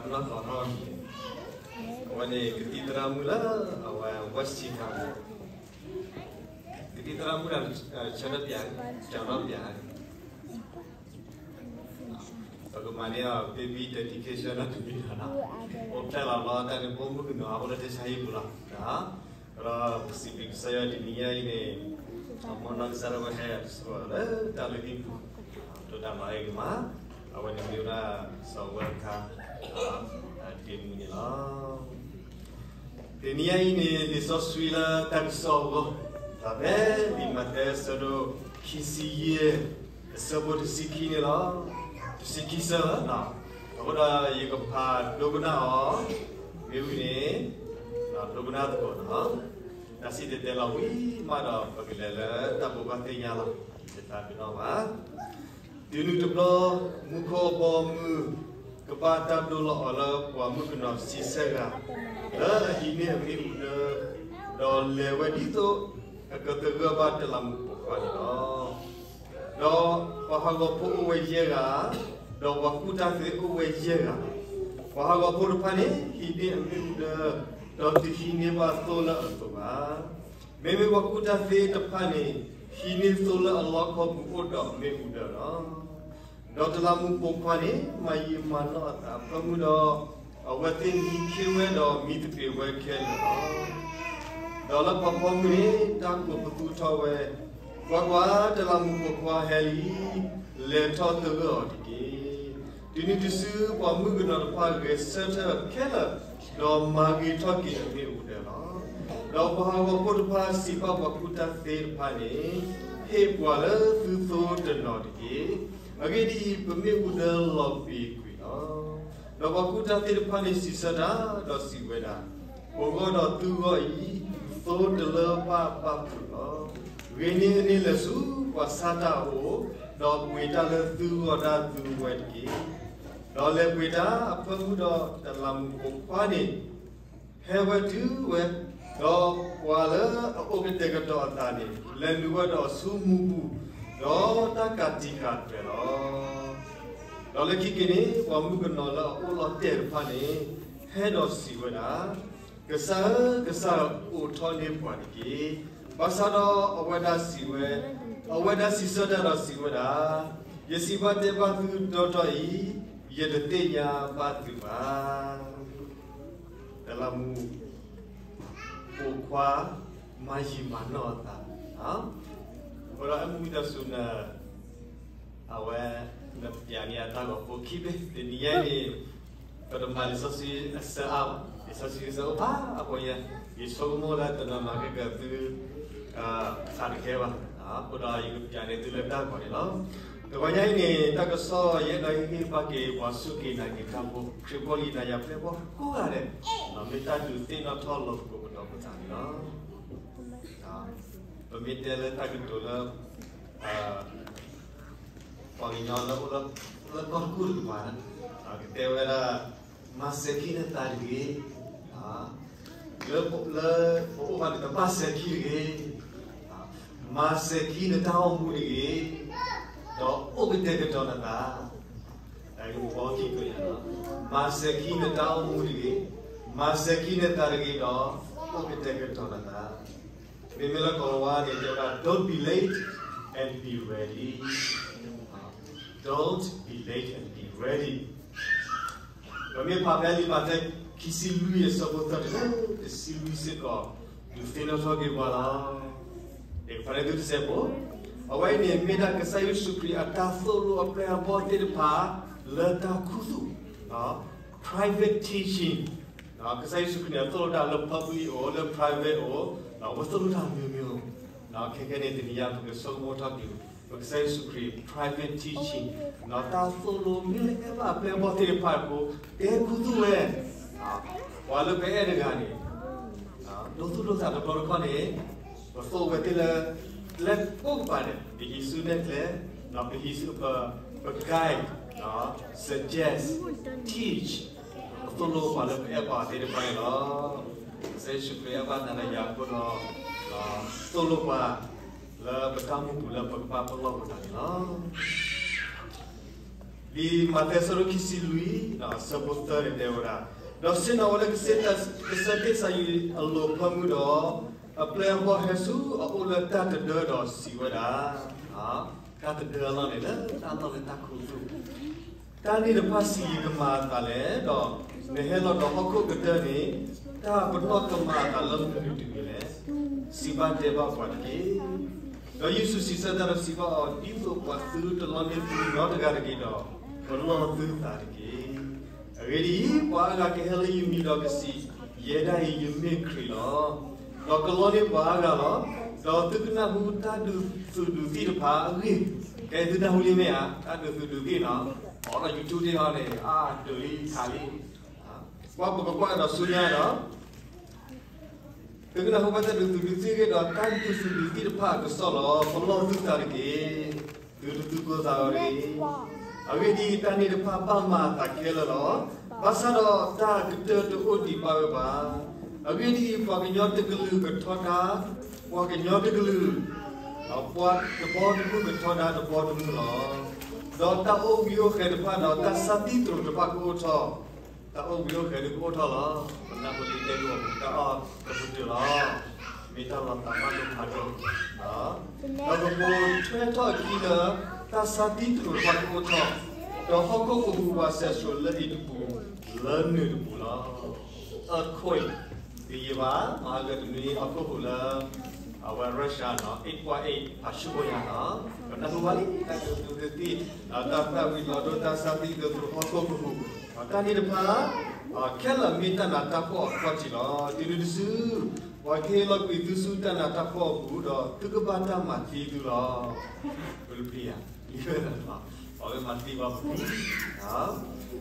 နီၢ်သီၣ်ထီၣ်န့ၣ် အဝဲန့ၣ်ကသံၣ်သရၣ်မုၣ်လၢ အဝဲ West Chicago ကသံၣ်သရၣ်မုၣ်ဒၣ် ဆၢထၢၣ်ပၠး ကၠီၤထီၣ်ပၠး ပကမၤန့ၢ်အီၤ baby dedication လၢတမံၤလီၤနီၤ, အိၣ်ဖျဲၣ်လီၤဘျီ တၢ်န့ၣ် ပိာ်မုၣ်ကနီၤ အအိၣ်လၢတၢ်ဆါဟံၣ်ပူၤလီၤ. ဒီးပစံးဘျုးကစၢ်ယွၤတနံၤညါအံၤန့ၣ် မ်နီၢ်ကစၢ်ဒၣ်ဝဲဟဲ လၢတၢ်လုၢ်ဟံၣ်ပူၤ ဒိးတၢ်မၤအံၤကမၤ အဝဲန့ၣ်မ့ၢ်ဝဲဒၣ် စီၤဝဲခါ ဒ့မုၣ်န့ၣ်လီၤ. တနံၤညါအံၤန့ၣ် လံာ်စီဆှံလၢတၢ်ကစီၣ်အဂီၢ် ဖဲလံာ်မးသဲအဆၢဒိၣ် ခံဆံယဲၢ် အဆၢဖိတဆံခံန့ၣ်လီၤ. တဆံခံဆၢလီၤ. အဃိဒီးယကဖးဒိကနၣ်အီၤ မ့ၢ်ဝံၤန့ၣ် ဒိကနၣ်သကိးလီၤ. တၢ်စံၣ်တဲၤတဲလီၤဝံၤမးဒီး ပကလဲၤလၢတၢ်ဖိခွါသ့ၣ်ညါလီၤ. ယသးပ့ၤနီၣ်ဘၣ် တုၤနုၤတဘျီ မူခိၣ်အဘီအမုၢ် ကဘၣ်တၢ်ဒိလီၤအီၤလၢပှၤမုၣ်ကနီၤဆံဆဲဂၤ လၢအဟံးန့ၢ်အမ့ၣ်အူဒၢ, ဒီးလဲၤဝဲဒ်သိးအကသဂၢၢ်ဘၣ်တလးမူးပိာ်ခွါန့ၣ်လီၤ. ဒီးပှၤဟးဂီၤဖိအိၣ်ဝဲယဲၢ်ဂၤ, ဒီးပှၤကူၣ်တၢ်သ့အိၣ်ဝဲယဲၢ်ဂၤလီၤ. ပှၤဟးဂီၤဖိတဖၣ်န့ၣ် ဟံးန့ၢ်အမ့ၣ်အူဒၢ, ဒီးတဟံးန့ၢ်ဘၣ်သိလၢအသိးဘၣ်. မ့မ့ၢ်ပှၤကူၣ်တၢ်သ့တဖၣ်န့ၣ် ဟံးန့ၢ်သိလၢအလီခီပူၤအိၣ်ဒီးအမ့ၣ်အူဒၢလီၤ. ဒီးတလးမူးပိာ်ခွါန့ၣ် မၤယံာ်မၤနီၢ်အသးအဖၢမုၢ်ဒီး အဝဲသ့ၣ်မံခ့ဝဲဒီးမံသပ့ၤဝဲခဲလၢာ်လီၤ. ဒီးလၢပှၤဖီမုၢ်န့ၣ် တၢ်ကိးပသူထီၣ်ဝဲ, ကွၢ်ကွၢ်, တလးမူးပိာ်ခွါဟဲလံ, လဲၤထီၣ်သဂၢၢ်အီၤတက့ၢ်. တုၤနုၤတစု ပှၤမုၣ်ကနီၤတဖၣ်ဂဲၤဆၢထၢၣ်ခဲလၢာ်, ဒီးမၤဂ့ၤထီၣ်က့ၤအမ့ၣ်အူဒၢလီၤ. ဒီးပှၤဟးဂီၤဖိတဖၣ်စံးဘၣ်ပှၤကူၣ်တၢ်သ့တဖၣ်န့ၣ်, ဟ့ၣ်ပှၤလၢသုသိတနီၤတက့ၢ်. အဂ့ၢ်ဒ်အံၤ, ပမ့ၣ်အူဒၢလီၤပံာ်ကွံာ်လီၤ. ဒီးပှၤကူၣ်တၢ်သ့တဖၣ်န့ၣ်စံးဆၢတၢ်, ဒီးစံးဝဲဒၣ်, ပဂီၢ်ဒီးသုဂီၢ်အံၤ, သိတလၢဘၣ်ဘၣ်ဖုးလီၤ. ဂ့ၤန့ၢ်အန့ၣ်လဲၤဆူပှၤဆါတၢ်အအိၣ်, ဒီးပှ့ၤတၢ်လၢသုဂီၢ်ဒၣ်သုဝဲတက့ၢ်. ဒီးလဲၤပှ့ၤတၢ်အဖၢမုၢ်ဒီးတလးမူးပိာ်ခွါန့ၣ် ဟဲဝဲတုၤဝဲ, ဒီးပှၤလၢအအိၣ်ကတဲာ်ကတီၤအသးန့ၣ် လဲၤနုာ်ဝဲဒီးအဆူမူပူၤ, ဒီးတၢ်ကးတံာ်ဃာ်တဖျၢၣ်လီၤ. ဒီးလၢခံက့ၤန့ၣ် ပှၤမုၣ်ကနီၤလၢအအိၣ်လီၤတဲာ်တဖၣ်န့ၣ် ဟဲဒီးစံးဝဲဒၣ်, ကစၢ်ဧၢ, ကစၢ်ဧၢ, အိးထီၣ်န့ၢ်ပှၤတက့ၢ်. ဘၣ်ဆၣ်ဒီးအဝဲဒၣ်စံးဝဲ, အဝဲဒၣ်စံးဆၢတၢ်ဒီးစံးဝဲဒၣ်, ယစံးဘၣ်တဲဘၣ်သုဒီတီၢ်အံၤ, ယတသ့ၣ်ညါဘၣ်သုဘၣ်. တလးမူးပိာ်ခွါ မၤယံာ်မၤနီၢ်အသး, အဃိဒီးအမုၢ်မံသးစူၤနၤ, အဝဲ, နပျးန့ၢ်အတၢ်ဂီၤဖိခံဘ့ၣ်, တနံၤညါအံၤန့ၣ်, ပတမၤလံာ်စီဆှံအဆၢအါဘၣ်, လံာ်စီဆှံအဆၢအိၣ်ဖးအါဖိညါ, ယဆိကမိၣ်လၢတနီၤနီၤကကၢၤသု အါတကဲဘၣ်, အဃိဒီးယကပျးန့ၢ်သုလၢတၢ်ဂီၤန့ၣ်လီၤ. တဂီၤညါအံၤန့ၣ် တၢ်ကစီၣ်ယအဲၣ်ဒိးဟ့ၣ်ဂံၢ်ဟ့ၣ်ဘါက့ၤ ပှၤစူၢ်က့ၤနာ်က့ၤတၢ်ဖိ ခရံာ်ဖိလံၤနၤယၤပျဲၢ်ဘီကိးဂၤဒဲး, မ့ၢ်တၢ်ဒုးသ့ၣ်နီၣ်ထီၣ်လီၤပကိးပဒီပုၢ်ဝဲၢ်သ့ၣ်န့ၣ်လီၤ. ပမ့ၢ်တဲလၢတၢ်ကတိၤလၢ ပှၤကညီလၢအိၣ်လၢကီၢ်တကူၣ်တကပၤ, ကတဲဝဲဒၣ်, မၤစဲၤခံနသးတဂ့ၤ, လၢပအိၣ်ဘၣ်န့ၣ် တမၤစဲၤခံတဂ့ၤ, မၤစဲၤခံနတၢ်အိၣ်မူတဂ့ၤ, ဒီးအိၣ်ကတဲာ်ကတီၤနသး, မၤစဲၤခံနတၢ်အိၣ်မူတဂ့ၤ, မၤစဲၤခံနသးတဂ့ၤဒီး အိၣ်ကတဲာ်ကတီၤနသး. မ့မ့ၢ်လၢကီၤလၤဝါန့ၣ် တဲဝဲဒၣ် don't be late and be ready, don't be late and be ready. ပမ့ၢ်ဖးဖဲလံာ်မးသဲ ခံဆံလွံၢ်အဆၢဖိသၢတုၤလၢတဆံလွံၢ်စ့ၢ်ကီး, ဒုးသ့ၣ်နီၣ်ထီၣ်က့ၤပှၤလီၤ. ယကဖးန့ၢ်သုတစဲးဖိ, အဝဲအံၤန့ၣ်မ့ၢ်ဒၣ်ကစၢ်ယ့ၣ်ၡူးခရံာ်အတၢ်သိၣ်လိအပျဲၢ်အဘီၣ်သ့ၣ်တဖၣ် လၢတၢ်ခူသူၣ်, private teaching. ကစၢ်ယ့ၣ်ၡူးခရံာ်န့ၣ် အသိၣ်လိတၢ်လၢ public အိၣ်, လၢ private အိၣ်, အဝဲသိၣ်လိတၢ်အမျိုးမျိုး, ခဲကနံၣ်အံၤတနံၤအံၤ ပကဆိကမိၣ်ထီၣ်က့ၤ ပကစၢ်ယ့ၣ်ၡူးခရံာ် private teaching, တၢ်သိၣ်လိမ့ၢ်လၢအပျဲၢ်အဘီၣ်သ့ၣ်တဖၣ်အပူၤ ကဲခူသူၣ်ဝဲ, ပှၤလၢပအဲၣ်တဂၤန့ၣ် ဒိသူၣ်ဒိသးတဘျီတခီၣ်န့ၣ်, ပသိၣ်ဝဲသ့ၣ်လၢ ကျဲကိးကပၤန့ၣ် ပဟံးဆူနဲၣ်ကျဲ, ပဟံးဆူ, ပ guide, suggest, teach, ပသိၣ်လိပှၤလၢပအဲၣ်ပှၤသ့ၣ်တဖၣ်န့ၣ်လီၤ. ကစၢ်ယ့ၣ်ၡူးခရံာ်အဲၣ်ဘၣ်နၤယၤအဃိဒီး, သိၣ်လိပှၤလၢပတၢ်အိၣ်မူပူၤလၢပကဘၣ်ပလီၢ်ပသးန့ၣ်လီၤ. ဒ်မးသဲအဆၢဒိၣ်ခံဆံလွံၢ် အဆၢဖိသၢန့ၣ်တဲဝဲဒၣ်, ဒီးဆ့ၣ်နီၤဝဲလၢကစၢၢ်ကစၢ်က့ၣ်စးယံးအလိၤအဖၢမုၢ်ဒီး အပျဲၢ်အဘီၣ်ဟဲဆူအအိၣ်လၢတၢ်တဒၢဒီးစံးဝဲဒၣ်, တၢ်တဒၢအလီၢ်န့ၣ် လၢတၢ်လီၢ်လၢတၢ်ခူသူၣ် တၢ်န့ၣ်တဖၣ်ဆံးယံာ်ကမၤအသးလဲၣ်, ဒီးနဟဲလီၤဒီးဟီၣ်ခိၣ်ကတၢၢ်န့ၣ် တၢ်ပနီၣ်ကမၤအသးလၢမနုၤတမံၤလဲၣ်. စံးဘၣ်တဲဘၣ်ပှၤတက့ၢ်. ဒီးယ့ၣ်ၡူးစံးဆၢတၢ်ဒီးစံးဘၣ်အီၤ, ဒ်သိးပှၤသုတလီန့ၢ်သုနီတဂၤတဂ့ၤဒီး ပလီၢ်သုသးတက့ၢ်. အဂ့ၢ်ဒ်အံၤ, ပှၤအါဂၤကဟဲလၢယမံၤဒီးကစံး, ယဲဒၣ်အံၤယမ့ၢ်ခရံာ်လီၤ. ဒီးကလီန့ၢ်ပှၤအါဂၤလီၤ. ဒီးသုကနၢ်ဟူတၢ်ဒုးသုးဒုးသ့ၣ်တဖၣ်အဂ့ၢ်, ကဲသုနၢ်ဟူလံမ့ၢ်ဧါ, တၢ်ဒုးသုးဒုးသ့ၣ်နီၤ, အိးထီၣ် YouTube သ့ၣ်ဟီန့ၣ် အါဒုးလံခးလံ ပှၤပကကွၢ်ဒီးဆူညါဒီး သုကနၢ်ဟူဘၣ်တၢ်ဒုးသုးဒုးသ့ၣ်အဂ့ၢ်ဒီး တၢ်ဒုးသုးဒုးသ့ၣ်တဖၣ်အကစီၣ်လီၤ. ပလီၢ်သုသးတက့ၢ်. သုတသူၣ်ကိၢ်သးဂီၤတဂ့ၤ. အဂ့ၢ်ဒ်အံၤ, တၢ်န့ၣ်တဖၣ်ဘၣ်မၤအသးခဲလၢာ်လီၤ. ဘၣ်ဆၣ်ဒီးတၢ်ကတၢၢ်တအိၣ်ဒံးဘၣ်ဝဲဘၣ်. အဂ့ၢ်ဒ်အံၤ, ပှၤကညီတကလုာ်ကထီဒါ ပှၤကညီတကလုာ်, ဒီးပှၤတဘီတမုၢ်ကထီဒါတဘီတမုၢ်လီၤ. ဒီးတၢ်အိၣ်ဘှံးအိၣ်ဃဲၤတဖၣ်ဒီး တၢ်ဆါသံသရိာ်တဖၣ်ကအိၣ်ထီၣ် တၢ်အိၣ်ဘှံးအိၣ်ဃဲၤဒုးကအိၣ်ထီၣ်လီၤ. ပနၢ်ဟူလံတဲဂ့ၢ်ဝီပူၤတၢ်အီၣ်ကပတုာ်လီၤ. မ့ၢ်တၢ်လီၤသးဘၣ်ဒိဖးဒိၣ်, ဒီးပကပိာ်ထွဲထီၣ်အခံလၢ တၢ်ဆါသံသရိာ်တဖၣ်ကအိၣ်ထီၣ်, ဒီးဟီၣ်ခိၣ်ကဟူးဝးစဲးစိၤလၢအံၤတပူၤ လၢနုာ်တပူၤလီၤ. Earthquake တယံာ်ဘၣ် မဟါကတနွံဟီၣ်ခိၣ်ဟူးလၢ အဝဲ Russia နီၤ eight point eight ဖးဆူဖိညါနီၤ, ပနၢ်ဟူဘၣ်လံ တၢ်ဒုးသုးဒုးသ့ၣ်, တၢ်သၣ်ဝံၤလီၤဒိ တၢ်ဆါသံသရိာ် ဟီၣ်ခိၣ်ကဟူး, တၢ်န့ၣ်တဖၣ် ခဲလၢာ်မ့ၢ်တၢ်နးတၢ်ဖှီၣ်အခီၣ်ထံးလီၤ. တုၤနုၤတစု ပှၤကဟ့ၣ်လီၤကွံာ်သုဆူတၢ်နးတၢ်ဖှီၣ်အပူၤဒီး သုကဘၣ်တၢ်မၤသံသုလီၤ. ပျံၤယၤ, ပှၤမ့ၢ်မၤသံပှၤပူၤ,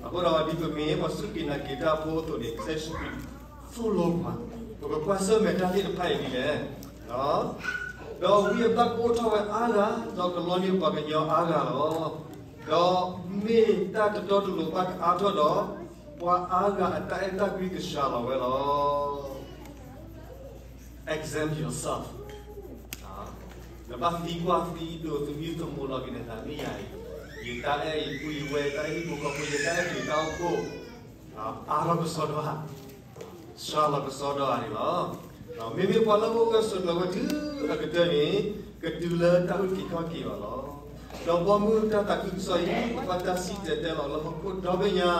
အဃိဒီးဒ်ပမ့ၢ်ပှၤစူၢ်က့ၤနာ်က့ၤတၢ်ဖိအသိးန့ၣ် ကစၢ်ယ့ၣ်ၡူးခရံာ်သိၣ်လိပှၤ, ပကကွၢ်ဆၢၣ်မဲာ်တၢ်သ့ၣ်တဖၣ်အံၤဒ်လဲၣ် ဒီးဝံအသၣ်ကအိၣ်ထီၣ်ဝဲအါဂၤ, ဒီးကလီန့ၢ်ပှၤကညီအါဂၤလီၤ. ဒီးမ့ၢ်တၢ်တတီတလိၤဘၣ်ကအါထီၣ်ဒီး, ပှၤအါဂၤအတၢ်အဲၣ်တၢ်ကွံကစှၤလီၤဝဲလီၤ. Examine yourself. နဘၣ်သံကွၢ်သံဒိးသမံသမိးလီၤက့ၤနသး မ့ၢ်ယၤအံၤ, ယတၢ်အဲၣ်အံၤပူၤယဝဲ, တၢ်အဲၣ်ဟံၣ်ဖိဃီဖိ, ယတၢ်အဲၣ်ဒိးတၢ်အိၣ်ဖှိၣ်, အါထီၣ်ကစီဒီဧါ, စှၤလီၤကစီဒီဧါန့ၣ်လီၤ. မ့မ့ၢ်ပှၤလၢအအိၣ်ဂၢၢ်ဆိးကျၢၤဝဲတုၤအကတၢၢ်န့ၣ်, ကတုၤလၢတၢ်အုၣ်က့ၤခီၣ်က့ၤအီၤလီၤ. ဒီးဘီမုၢ်တၢ်သးခုကစီၣ်အံၤ ကဘၣ်တၢ်စံၣ်တဲၤတဲလီၤလၢဟီၣ်ခိၣ်ဒီဘ့ၣ်ညါ,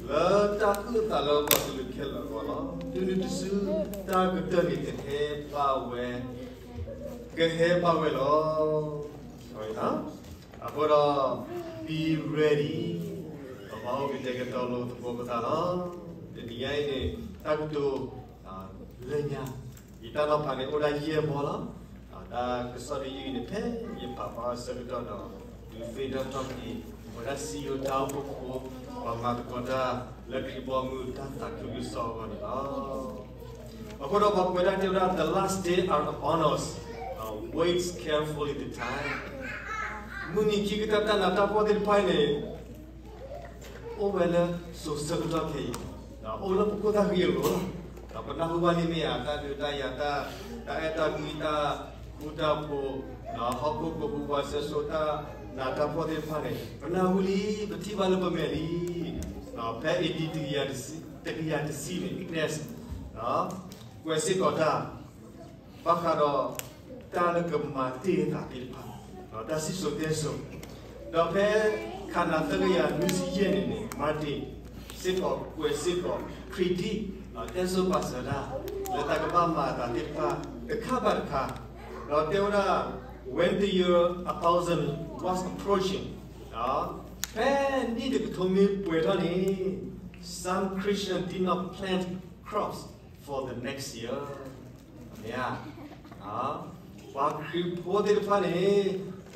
လၢတၢ်အုၣ်အသးလၢပှၤကလုာ်ခဲလၢာ်အဂီၢ်လီၤ. တုၤနုၤတစု တၢ်ကတၢၢ်န့ၣ်ကဟဲဘၣ်ဝဲ, ကဟဲဘၣ်ဝဲလီၤ. အဃိဒီး be ready, ပဘၣ်အိၣ်ကတဲာ်ကတီၤလိာ်သကိးပသးလီၤ. တနံၤညါအံၤန့ၣ် တၢ်ကတိၤလၢညါ, ယတၢ်နီၤဖးန့ၣ်အိၣ်ဒၣ်ယဲၢ်ဘီလီၤ. တၢ်ကစီၣ်ဒ်အံၤန့ၣ် ဖဲယဖးဘၣ်အဆၢကတီၢ်ဒီး ဒုးသ့ၣ်နီၣ်ထီၣ်က့ၤ ပဝဲဒၣ်စံယိၤတၢ်အိၣ်ဖှိၣ်ဖိ ပှၤမၤသကိးတၢ်လၢခရံာ်ဘီမုၢ်တၢ်သးခုကစီၣ်အဂီၢ်န့ၣ်လီၤ. အဃိဒီးပှၤကွဲးဒၣ်တဲဝဲဒၣ် the last day are upon us, wait carefully the time. မုၢ်နံၤခံကတၢၢ်တၢ်နးတၢ်ဖှီၣ်သ့ၣ်တဖၣ်အံၤန့ၣ် အိၣ်ဝဲလၢစိၤဆၢကတီၢ်ခဲအံၤ, အိၣ်လၢပခိၣ်သၣ်ဃံအလိၤ, ဒီးပနၢ်ဟူဘၣ်န့ၣ်မ့ၢ်ဧါ, တၢ်ဒုးတၢ်ယၤ, တၢ်အဲၣ်တၢ်ကွံ, တၢ်ဃူတၢ်ဖိး, ဟီၣ်ခိၣ်ကဟူးဝးစဲးစိၤ တၢ်နးတၢ်ဖှီၣ်သ့ၣ်တဖၣ်န့ၣ် ပနၢ်ဟူလံ, ပထံၣ်ဘၣ်လၢပမဲာ်လံ. ဖဲ A D တကယၤတဆံန့ၣ် Agnes ကွဲးစ့ၢ်ကီးတၢ် ဘၣ်ဃးဒီးတၢ်လၢကမၤတ့ၢ်အသးသ့ၣ်တဖၣ်, တၢ်စံၣ်စိၤတဲစိၤ, ဒီးဖဲခါနၤသၢကယၤနွံဆံယဲၢ်န့ၣ်န့ၣ် Martin စ့ၢ်ကီးကွဲးစ့ၢ်ကီး predict တဲစိၤပာ်စၢၤတၢ် လၢတၢ်ကဘၣ်မၤအသးသ့ၣ်တဖၣ်တခါဘၣ်တခါ, ဒီးတဲဝဲဒၣ် when the year a thousand was approaching, ဖဲနံၣ်တကထိမ့ၢ်ပှဲၤထီၣ်န့ၣ် some Christian did not plant crops for the next year. မ့ၢ်ဧါ, ပှၤခရံာ်ဖိသ့ၣ်တဖၣ်န့ၣ်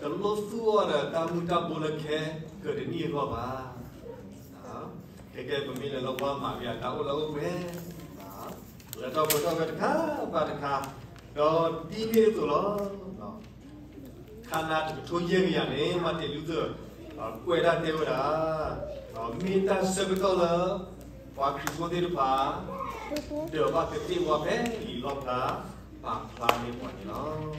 တလိၣ်သူၣ်အီၤဒီးတၢ်မုၢ်တၢ်ဘိလၢခဲကတနံၣ်အဂီၢ်ဘၣ်. ခဲကဲ ပမ့ၢ်လဲၤလၢပှၤမၤက့ၤတၢ်အိၣ်လၢအိၣ်ပှဲၤ, လၢထီၣ်ပှဲၤထီၣ်ဝဲတခါဘၣ်တခါ, ဒီးဒ်န့ၣ်အသိးလီၤ. ခါနၤတကထိယဲၢ်ကယၤန့ၣ် Martin Luther ကွဲးဒၣ်တဲဝဲဒၣ်, မ့ၢ်တၢ်ဆၢကတီၢ်လၢ ပှၤခရံာ်ဖိသ့ၣ်တဖၣ် ဒၢးဘၣ်ကသ့ၣ်ဝါဖဲလံာ်လီၣ်ဖျါ ပာ်ဖျါန့ၢ်ပှၤန့ၣ်လီၤ.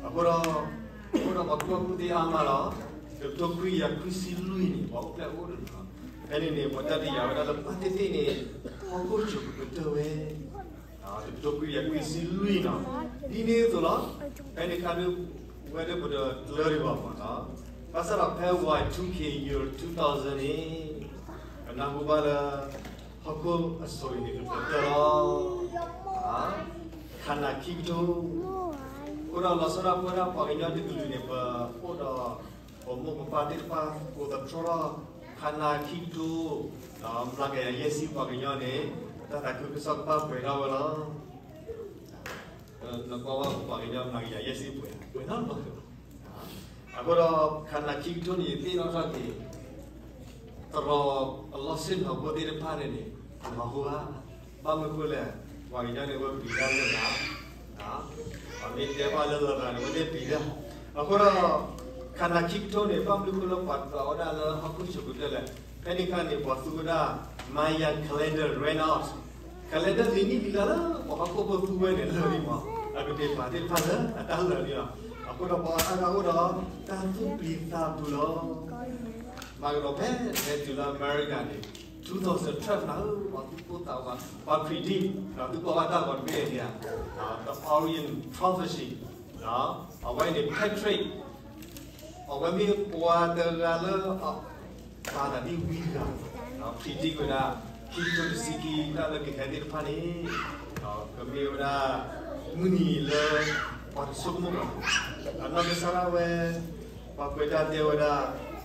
အဃိဒီး, အဃိဒီးပှၤကူၣ်ဘၣ်ကူၣ်သ့အါမးလီၤ. တ တကထိခွံကယၤခွံဆံလွံၢ်န့ၣ် ပှၤအိၣ်ဖျဲၣ်အိၣ်တနီၤ, ဖဲန့ၣ်န့ၣ် ပှၤတၢ်တယာ်ဝဲဒၣ်လၢပၢ်သ့ၣ်သ့ၣ်န့ၣ် ဟီၣ်ခိၣ်စူၤကကတၢၢ်ဝဲ, တကထိခွံကယၤခွံဆံလွံၢ်နီၤ, ဒ်န့ၣ်အသိးလီၤ. ဖဲန့ၣ်ခါဒုး ဝဲဒၣ်ပတကျၢၤဒံးဘၣ်မးနီၤ, ဘၣ်ဆၣ်ဒီးဖဲ Y two K year two thousand န့ၣ် ပနၢ်ဟူဘၣ်လၢ ဟီၣ်ခိၣ်အစိၤအံၤန့ၣ် ကကတၢၢ်လီၤ ခါနၤခံကထိ, အဃိဒီးလီၤဆီဒၣ်ပဝဲဒၣ်ပှၤကညီတကလုာ်န့ၣ် ပအိၣ်ဒီး ပမိၢ်ပပၢ်သ့ၣ်တဖၣ် ကိးသတြီထီၣ် ခါနၤခံကထိ ဒီးမျးကယၤယဲၢ်ဆံပှၤကညီန့ၣ် တၢ်သးခုကစီၣ်ကဘၣ်ပှဲၤထီၣ်ဝဲလီၤ. နကွၢ်ဘၣ်ပှၤကညီမျးကယၤယဲၢ်ဆံပှဲၤ ပှဲၤထီၣ်လီၤ. အဃိဒီး ခါနၤခံကထိန့ၣ် ယသ့ၣ်နီၣ်ထီၣ်က့ၤ သရိာ်အလီၢ်ဆ့ၣ်နီၤဖိသ့ၣ်တဖၣ်န့ၣ်န့ၣ် မၤဟူဧါ, ဘၣ်မနုၤဃိလဲၣ်, ပှၤကညီန့ၣ် အဝဲပျံၤတၢ်လၢလရာ်, ပမ့ၢ်တဲဘၣ်လၢလရာ်န့ၣ် အဝဲသ့ၣ်ပျံၤတၢ်, အဃိဒီး ခါနၤခံကထိန့ၣ် ဘၣ်မနုၤဃိလၢပှၤဒိးဝဲဒၣ်လၢဟီၣ်ခိၣ်စူၤကတၢၢ်လဲၣ်, ဖဲန့ၣ်ခါန့ၣ် ပှၤသူဝဲဒၣ် Mayan calendar ran out, calendar လံာ်နံၣ်လံာ်လါလၢပှၤဟီၣ်ခိၣ်ဖိသူဝဲန့ၣ် လၢာ်လံမး, အကပၤသ့ၣ်တဖၣ်လၢအတၢ်လၢာ်လံလီၤ. အဃိဒီးပှၤအါဂၤအိၣ်ဒီး တၢ်သူၣ်ပျံၤသးဘျုးလီၤ. မၤကဒီးဖဲ ဖဲတုၤလၢအမဲရကၤန့ၣ် two thousand twelve နၤဧၢ, ပှၤသူၣ်ပိၢ်သးဝး, ပှၤ predict ဒီး သုကွၢ်ဘၣ်တၢ်ဂီၤတဘ့ၣ်န့ၣ်ဧါ, The Orion Prophecy, အဝဲန့ၣ် Patrick အဝဲမ့ၢ်ပှၤတဂၤလၢ ပာ်သးဒ်ဝံတဂၤ, predict ဝဲဒၣ် ခံကထိတဆံခံ တၢ်လၢကဟဲသ့ၣ်တဖၣ်န့ၣ်, ကမ့ၢ်ဝဲဒၣ် မုၢ်နံၤလၢ ပှၤတဆိကမိၣ်ဘၣ်, အနီၢ်ကစၢ်ဒၣ်ဝဲ ပှၤကွဲးတၢ်တဲဝဲဒၣ်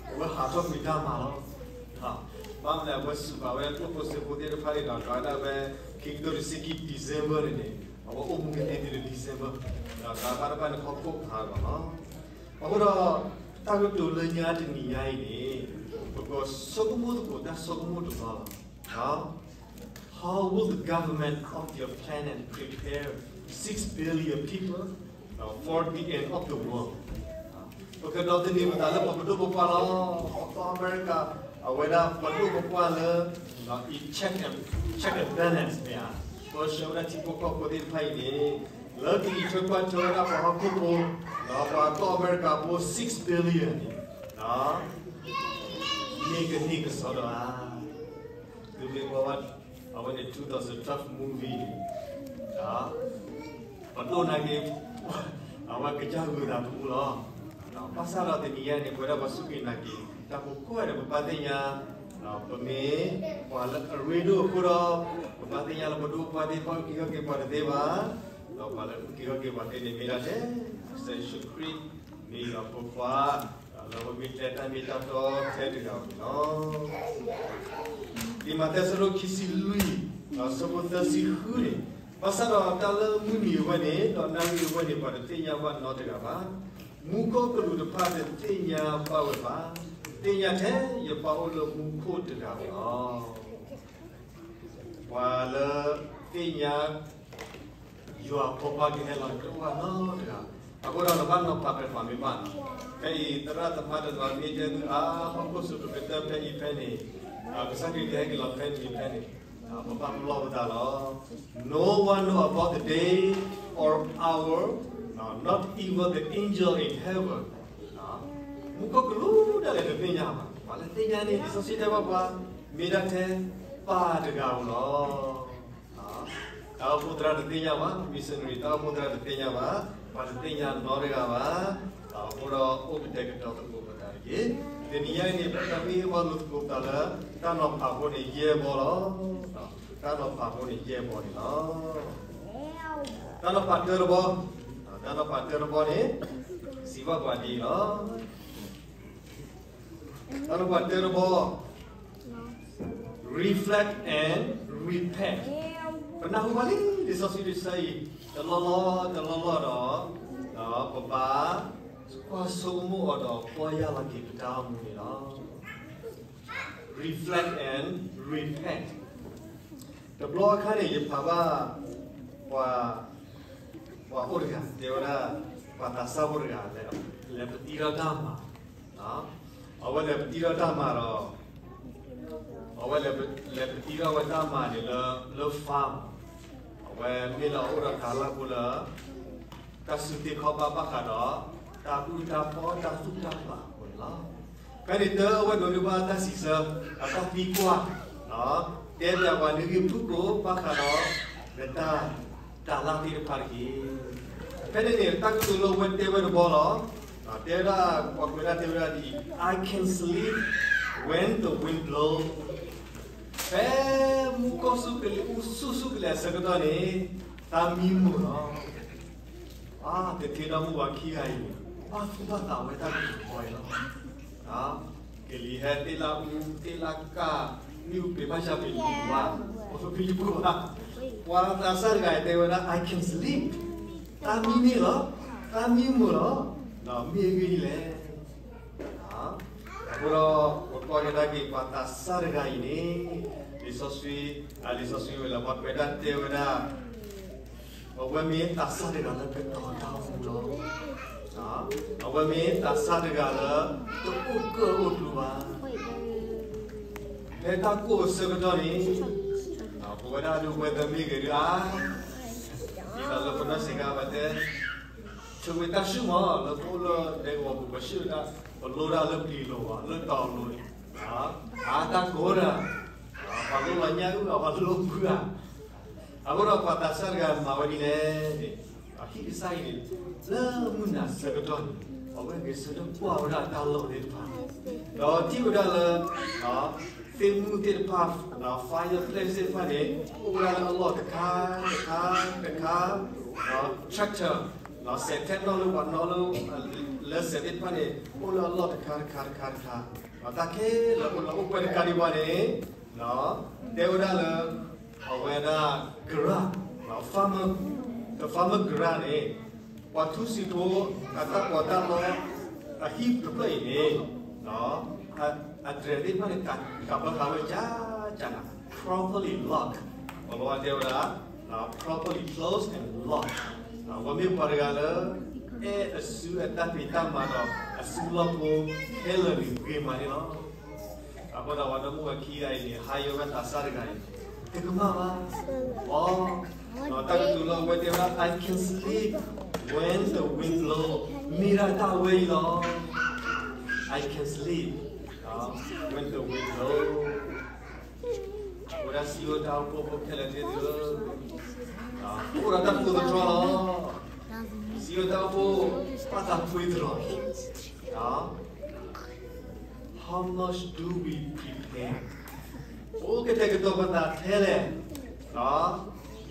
အဝဲဟးထီၣ်ကွံာ်တၢ်မၤလီၤ. ဘၣ်မနုၤလဲၣ် အဝဲစူးပာ်ဝဲဒၣ်ကျိၣ်ဖိစ့ဖိသ့ၣ်တဖၣ်န့ၣ်ဒီး ဒွးဒၣ်ဝဲ ခံကထိတဆံခံ December န့ၣ်န့ၣ် အဝဲအိၣ်မူကသ့တုၤလၢ December, ဒီးသးဘၣ်တဖၣ်န့ၣ် ဟီၣ်ခိၣ်ဖးလီၤလီၤ. အဃိဒီး တၢ်ကတိၤလၢညါတနံၤညါအံၤန့ၣ် ပကဆိကမိၣ်သကိးတၢ်ဆိကမိၣ်တဘျီလီၤ. How will the government of your planet prepare six billion people for the end of the world? ပကဒိးသန့ၤပသးလၢပှၤပဒိၣ်ပပှၢ်လီၤ. ပကီၢ်အမဲရကၤ အဝဲဒၣ်ပဒိၣ်ပပှၢ်လၢ check and, check and balance မ့ၢ်ဧါ, ပဆှၢဝဲဒၣ်ထံဖိကီၢ်ဖိသ့ၣ်တဖၣ်အံၤန့ၣ် လၢကအံးထွဲကွၢ်ထွဲဝဲဒၣ်ပှၤဟီၣ်ခိၣ်ဖိ ဒီးပှၤကီၢ်အမဲရကၤဖိ six billion န့ၣ် မ့ၢ်ကန့ၢ်ကစီဒီဧါ. သုမ့ၢ်ကွၢ်ဘၣ် အဝဲန့ၣ် two thousand twelve movie န့ၣ် ပဒိၣ်နာ်က့ၤ အဝဲကစၢ်ဂုာ်သးသမူလီၤ. ဘၣ်ဆၣ်ဒီးတနံၤညါန့ၣ် ပဝဲဒၣ်ပှၤစူၢ်က့ၤနာ်က့ၤ တၢ်ဖိကိးဂၤဒဲး ပဘၣ်သ့ၣ်ညါ ပမ့ၢ်ပှၤလၢအရ့ဒိၣ်အဃိဒီး ပဘၣ်သ့ၣ်ညါလၢပဒိၣ်ပပှၢ်သ့ၣ်တဖၣ် အုၣ်က့ၤခီၣ်က့ၤပှၤတသ့ဘၣ်, ဒီးပှၤလၢအုၣ်က့ၤခီၣ်က့ၤပှၤသ့န့ၣ် မ့ၢ်ဒၣ်ထဲ ကစၢ်ယ့ၣ်ၡူးခရံာ် မ့ၢ်ဒီးဖိခွါ လၢအဝဲမ့ၢ်ကျဲတၢ်မ့ၢ်တၢ်တီထဲတဂၤအံၤန့ၣ်လီၤ. လံာ်မးသဲအဆၢဒိၣ်ခံဆံလွံၢ် အဆၢဖိသၢဆံဃုန့ၣ်, ဘၣ်ဆၣ်ဒီးတၢ်လၢမုၢ်နံၤအဝဲန့ၣ် ဒီးနၣ်ရံၣ်အဝဲန့ၣ် ပှၤတသ့ၣ်ညါဘၣ်နီတဂၤဘၣ်. မူခိၣ်ကလူးတဖၣ်တသ့ၣ်ညါဘၣ်ဝဲဘၣ်. သ့ၣ်ညါထဲယပၢ်အိၣ်လၢမူခိၣ်တဂၤလီၤ. ပှၤလၢသ့ၣ်ညါ ယွၤအဖိခွါကဟဲလီၤန့ၣ် တအိၣ်ဘၣ်နီတဂၤ. အဃိဒီးနဘၣ်နီၤဖးဖဲပှၤမ့ၢ်ဘၣ်နီၤ. ဖဲအံၤသရၣ်သမါတနီၤမ့ၢ်တဲသုအါ ဟီၣ်ခိၣ်စူၤကကတၢၢ်ဖဲအံၤဖဲန့ၣ်, ကစၢ်ခရံာ်ကဟဲက့ၤလီၤဖဲန့ၣ်ဖဲန့ၣ်, ပဘၣ်ပလီၢ်ပသးလီၤ. No one know about the day or hour, not even the angel in heaven. မူခိၣ်ကလူးဒၣ်လဲာ်တသ့ၣ်ညါဘၣ်. ပှၤလၢသ့ၣ်ညါန့ၣ် လံာ်စီဆှံတဲဘၣ်ပှၤ မ့ၢ်ဒၣ်ထဲပၢ်တဂၤဧိၤလီၤ. တၢ်အိၣ်ဖှိၣ်သရၣ်တသ့ၣ်ညါဘၣ်, missionary တၢ်အိၣ်ဖှိၣ်သရၣ်တသ့ၣ်ညါဘၣ်, ပှၤတသ့ၣ်ညါနီတဂၤဘၣ်. အဃိဒီးအိၣ်ကတဲာ်ကတီၤသကိးပသးတက့ၢ်. တနံၤညါအံၤန့ၣ် ပကမ့ၢ်ဟ့ၣ်ဘၣ်လိာ်သကိးပသးလၢ တၢ်နီၤဖးဖိန့ၣ်ယဲၢ်ဘီလီၤ. တၢ်နီၤဖးဖိန့ၣ်ယဲၢ်ဘီန့ၣ်လီၤ. တၢ်နီၤဖးတၢတဘီ, တၢ်နီၤဖးတၢတဘီန့ၣ် စံးဘၣ်ပှၤဒ်အံၤလီၤ. တၢ်နီၤဖးတၢတဘီ reflect and repent. ပနၢ်ဟူဘၣ်လံ လံာ်စီဆှံတဆၢအံၤ တလီၢ်လီၢ်တလီၢ်လီၢ်ဒီး ဒီးပဘၣ်ကွၢ်ဆိကမိၣ်အီၤဒီးကွၢ်ယၢ်လီၤက့ၤပတၢ်အိၣ်မူန့ၣ်လီၤ. Reflect and repent. တဘျီအခါန့ၣ် ယဖးဘၣ် ပှၤ ပှၤအိၣ်တဂၤ တဲဝဲဒၣ် ပှၤသးစၢ်ဖိတဂၤ လဲၤပသံထီၣ်တၢ်မၤ, အဝဲလဲၤပသံထီၣ်တၢ်မၤဒီး အဝဲလဲၤပသံထီၣ်ဝဲတၢ်မၤန့ၣ်လၢ လၢ farm, အဝဲမ့ၢ်လၢအအိၣ်ဒီးတၢ်လၢ်ဖိလၢ တၢ်စုသ့ခီဘၣ်ဘၣ်ဃးဒီး တၢ်အုၣ်တၢ်ဖီတၢ်သူၣ်တၢ်ဖျးအဃိန့ၣ်လီၤ. ဖဲန့ၣ်တၢ်အဝဲဒိးန့ၢ်ဘၣ်တၢ်စံးဆၢ, အတၢ်သံကွၢ်, တဲပၠးပှၤနဂ့ၢ်ဖုၣ်ကိာ်ဘၣ်ဃးဒီး နတၢ်, တၢ်လၢ်သ့ၣ်တဖၣ်တက့ၢ်. ဖဲန့ၣ်န့ၣ် တၢ်ကတိၤလၢအဝဲတဲဝဲတဘီလီၤ. တဲဝဲဒၣ်, ပှၤကွဲးဒၣ်တဲဝဲဒၣ်ဒ်အံၤ, I can sleep when the wind blow. ဖဲမူကီၢ်ဆူၣ်ကလံၤအူဆူၣ်ဆူၣ်ကလဲာ်အဆၢကတီၢ်န့ၣ်, တၢ်မံမုာ်လီၤ. အါ, တထံဒီမုၢ်ဝၤခံဂၤအံၤ, ဘၣ်သူၣ်ဘၣ်သးဝဲတၢ်ကတိၤတခီအံၤလီၤ. ကလံၤဟဲသ့ၣ်လၢအူ, သ့ၣ်လၢကၢ်, မ့ၣ်အူပ့ၤဘၣ်ဆၣ်ပ့ၤလံၤပူၤဘၣ်, ပဖံလံၤပူၤဘၣ်, ပှၤသးစၢ်တဂၤအံၤတဲဝဲဒၣ် I can sleep, တၢ်မံန့ၣ်လီၤ, တၢ်မံမုာ်လီၤ. မ့ၢ်အဂ့ၢ်ဒ်လဲၣ်. အဃိဒီး ပကွၢ်ကဒါက့ၤပှၤသးစၢ်တဂၤအံၤန့ၣ်, လံာ်စီဆှံ, လံာ်စီဆှံဝဲလၢပှၤကွဲးဒၣ်တဲဝဲဒၣ်, အဝဲမ့ၢ်သးစၢ်တဂၤလၢကတီၤတၢ်အိၣ်မူလီၤ. အဝဲမ့ၢ်သးစၢ်တဂၤလၢ တအိၣ်ကၢၣ်အိၣ်ကျူဘၣ်. ဖဲတၢ်ကိၢ်အဆၢကတီၢ်န့ၣ်, ပဝဲဒၣ်ဒုးဝဲသၢမ့ၢ်ဂ့ၤဒုးဧါ, ဒ်သိးလၢပနီၢ်စ့ၢ်ကီးဘၣ်တဲ, ဆိၣ်ဂ့ၤတၢ်ဆူၣ်မး လၢပအိၣ်လၢဒဲကဝီၤပူၤ ပဆူၣ်ဒၣ်, ပလိဒၣ်လၢပျံၤလိၤဘၣ် လၢတီၤလိၤ, အါတၢ်ကိၢ်ဒၣ်, ပှၤလိလီၤညၣ်အုၣ် ပှၤလိမုၢ်ဧါ. အဃိဒီးပှၤသးစၢ်တဂၤမၤဝဲဒ်လဲၣ်န့ၣ်, ဟံၣ်ကစၢ်အံၤန့ၣ်, လၢမုၢ်နၤဆၢကတီၢ်န့ၣ်, အဝဲဂဲၤဆၢထၢၣ်ကွၢ်ဝဲဒၣ်တၢ်လီၢ်သ့ၣ်တဖၣ်, ဒီးထံၣ်ဝဲဒၣ်လၢ သ့ၣ်မုၢ်သ့ၣ်တဖၣ်, fireplace သ့ၣ်တဖၣ်န့ၣ်, အိၣ်ဝဲဒၣ်လၢအလီၢ်တခါ, တခါ, တခါ, tractor, စဲးထဲနီၣ်လၢပှၤနီၣ်လၢ, လၢစဲးသ့ၣ်တဖၣ်န့ၣ်, အိၣ်လၢအလီၢ်တခါတခါတခါတခါ, တၢ်ခဲလၢာ်အိၣ်လၢအိၣ်ပှဲၤတခါဒံးဘၣ်န့ၣ်, တဲဝဲဒၣ်လၢ အဝဲဒၣ် garage, farmer, the farmer garage န့ၣ်, ပှၤထူစံးဖိ အတၢ်ပီးတၢ်လီ အဟံၣ်တဖျၢၣ်အံၤန့ၣ်, အတြဲၤသ့ၣ်တဖၣ်န့ၣ် ကးဘၢဃာ်ဝဲကၢ်ကၢ်နၤ, properly lock, ပှၤလီၤဝဲတဲဝဲဒၣ်, properly close and lock, အဝဲမ့ၢ်ပှၤတဂၤလၢ အဲၣ်အစုအတၢ်ဖံးတၢ်မၤဒီး အစုလီၢ်ဖိခဲလၢာ်န့ၣ်ဂ့ၤမးန့ၣ်လီၤ. အဃိဒီးပှၤဒီမုၣ်ဝဲခံဂၤအံၤန့ၣ် ဟးယိးဝဲသးစၢ်တဂၤအံၤ, တကမၣ်ဘၣ်, အီ, တၢ်ကတိၤလၢအဝဲတဲဝဲဒၣ် I can sleep when the wind blow, မ့ၢ်ဒၣ်တၢ်ဝဲအံၤလီၤ. I can sleep when the wind blow. ဝဲဒၣ်စံးဝဲတၢ်အိၣ်ဖှိၣ်ဖိခဲလၢာ်သ့ၣ်ဧၢ, အိၣ်ဒီးတၢ်ကိးသတြီလီၤ. စံးဝဲတၢ်အိၣ်ဖှိၣ် ဘၣ်သးပှ့ၤသတြီ, How much do we prepare? ပအိၣ်ကတဲာ်ကတီၤပသးထဲလဲၣ်.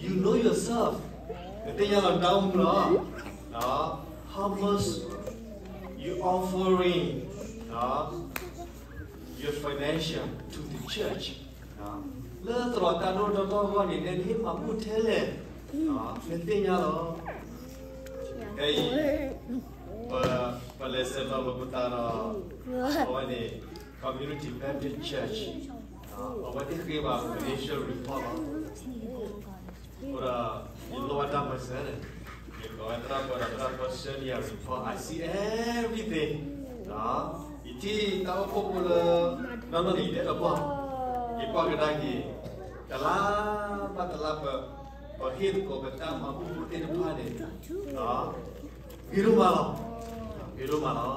You know yourself. နသ့ၣ်ညါလီၤနတၢ်အိၣ်မူလီၤ. How much you offering your financial to the church? လၢသရိာ်တၢ်ဒိၣ်ထီၣ်ထီထီၣ်အဂီၢ်န့ၣ် နဟ့ၣ်မၤဘူၣ်ထဲလဲၣ်. နသ့ၣ်ညါလီၤ. ခဲအံၤ ပလဲၤဆဲးလီၤပသးဒီး အဝဲန့ၣ် Community Baptist Church, အဝဲသ့ၣ်ဃ့ဘၣ် financial report လီၤ. အဃိဒီး ယလိၣ်ဘၣ်တၢ်မၤစၢၤန့ၣ်, ယကိးဝဲသရၣ်ဖိဒီးသရၣ်ဖိ ဆှၢန့ၢ်ယၤ report, I see everything. ယထံၣ်တၢ်အိၣ်ဖှိၣ်ဖိလၢ နီၢ်နီၢ်န့ၣ် ယတအဲၣ်ဒိးကွၢ်, ယကွၢ်ကဒါက့ၤ တလါဘၣ်တလါ ပဟ့ၣ်သကိးပတၢ်မၤဘူၣ်ဖိသ့ၣ်တဖၣ်န့ၣ် ဂ့ၤဒိၣ်မးလီၤ. ဂ့ၤဒိၣ်မးလီ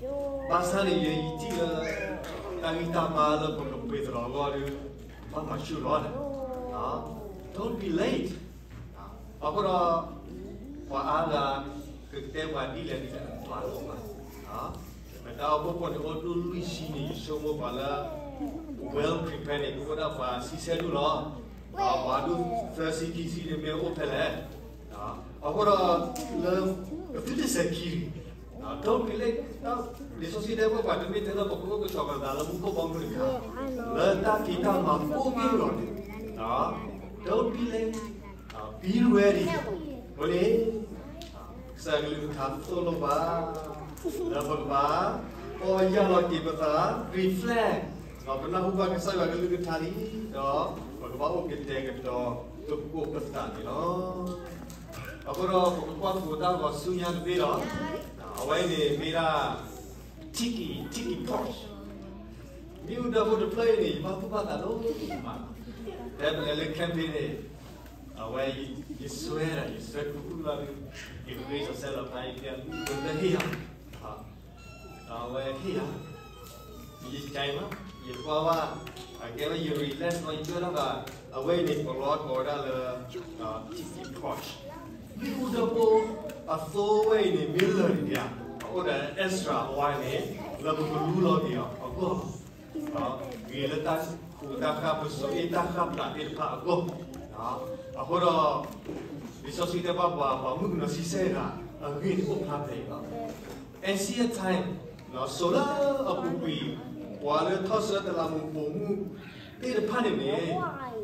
ၤ. ဘၣ်ဆၣ်န့ၣ် ယထံၣ်လၢ တၢ်ဂံၢ်တၢ်ဘါလၢပကပှ့ၤသရိာ်အဂီၢ်ဒီး ဘၣ်မၤဆူၣ်လီၤန့ၣ်, don't be late. အဃိဒီး ပှၤအါဂၤ ကတဲပှၤဒ်လဲၣ်ဒ်လဲၣ် ပှၤလီၤမး, ပတၢ်အိၣ်ဖှိၣ်ဖိန့ၣ် အိၣ်ဒူၣ်လွံၢ်ဆံန့ၣ် ယဆိကမိၣ်ပှၤလၢ well prepared န့ၣ် ကအိၣ်ဒၣ်ပှၤဆံဆဲဒူၣ်လီၤ. ပှၤဒူၣ်သၢဆံခံဆံန့ၣ် မ့ၢ်အိၣ်ဖဲလဲၣ်. အဃိဒီး လၢ ပသုတစဲးခံန့ၣ် don't be late. လံာ်စီဆှံတဲဝဲပှၤ တမ့ၢ်ထဲလၢပကအိၣ်ကဆီၣ်ကသးလၢမူခိၣ်ဘီမုၢ်တခါ, လၢတၢ်ဖံးတၢ်မၤကိးက့ၢ်လီၤန့ၣ်, don't be late, be ready. အဃိန့ၣ် ကစၢ်ယွၤကလုၢ်ကထါသိၣ်လိပှၤ လၢပကဘၣ် ပီၢ်ယၢ်လီၤက့ၤပသး reflect, ဒီးပနၢ်ဟူဘၣ်ကစၢ်ယွၤကလုၢ်ကထါလံ, ဒီးပကဘၣ်အိၣ်ကတဲာ်ကတီၤသကိးပသးန့ၣ်လီၤ. အဃိဒီး ပကကွၢ်သကိးတၢ်ဂီၤဆူညါတဘ့ၣ်ဒီး အဝဲအံၤန့ၣ်မ့ၢ်ဒၣ် Tiki, Tiki Torch. မ့ၣ်အူဒၢဖိတဖျၢၣ်အံၤန့ၣ် ယဘၣ်သူၣ်ဘၣ်သးဒိၣ်မး, ဖဲပလဲၤလၢ camping န့ၣ် အဝဲ ယစွဲဒၣ် ယစွဲကဟုၣ်လီၤဒီး ယဃ့စီၤစဲလီၤဖး ယကဲ ပလၢဟ့ၣ်ယၤ, ဒီးအဝဲဟ့ၣ်ယၤ, ယကဲမး, ယကွၢ်ဘၣ်, အကဲဝဲယ relax လီၤ ယတဲထီၣ်ဘၣ်, အဝဲအံၤန့ၣ် ပလီၤကိးဝဲဒၣ်လၢ tiki torch မ့ၣ်အူဒၢဖိအသိဝဲအံၤန့ၣ် မ့ၢ်လၢာ်န့ၣ်ဧါ, အအိၣ်ဒီး extra oil န့ၣ် လၢပကလူလီၤက့ၤအီၤအဂီၢ်လီၤ. ဂ့ၤလၢတၢ်ဃူတၢ်ဃၣ် ပစိၤအ့ၣ်တၢ်ဃၣ်ပျးသ့ၣ်တဖၣ်အဂီၢ်, အဃိဒီး လံာ်စီဆှံတဲဘၣ်ပှၤ ပှၤမုၣ်ကနီၤဆံဆဲၣ်ဂၤ အဂ့ၢ်န့ၣ်အိၣ်ဖျါဖဲအံၤလီၤ. Ancient time စိၤလၢအပူၤကွံာ် ပှၤလၢထီၣ်ဆၢတလးမူပိာ်မုၣ်သ့ၣ်တဖၣ်န့ၣ်န့ၣ်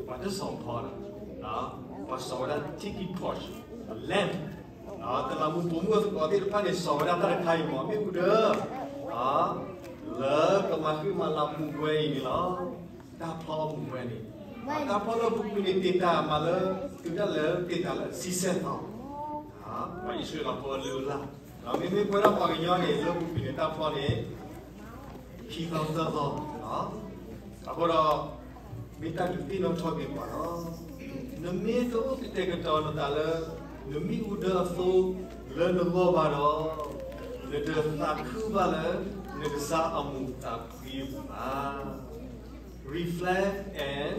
ပှၤတစီၤဖီဒီး ပှၤစီၤဝဲဒၣ် tiki torch, a lamp, တလးမူပိာ်မုၣ်အသကိးသ့ၣ်တဖၣ်န့ၣ် စီၤဝဲဒၣ်တၢ်တခါအံၤမ့ၢ် မ့ၣ်အူဒၢ လၢကမၤဃံမၤလၤမူးဝဲအံၤန့ၣ်လီၤ. တၢ်ဖျီအမူးဝဲန့ၣ်, တၢ်ဖျီလၢပူၤကွံာ်န့ၣ် တ့ၢ်တၢ်မးလၢ တုၤဒၣ်လဲာ်တ့ၢ်တၢ်လၢဆံဆဲၣ်သီ, ပှၤအံၣ်စရ့လးဖိအလုၢ်အလၢ်, မ့မ့ၢ်ပဝဲဒၣ်ပှၤကညီန့ၣ် လၢပူၤကွံာ်န့ၣ် တၢ်ဖျီန့ၣ် ခံသီသၢသီ, အဃိဒီး မ့ၢ်တၢ်ဒုးသ့ၣ်နီၣ်ထီၣ်က့ၤပှၤလီၤ. နမ့ၢ်တအိၣ်ကတဲာ်ကတီၤနသးလၢ နမ့ၣ်အူဒၢအသိလၢနဂီၢ်ဘၣ်ဒီး, နတသးခုဘၣ်လၢ နကစၢ်အမူးသးဖှံအပူၤဘၣ်. Reflect and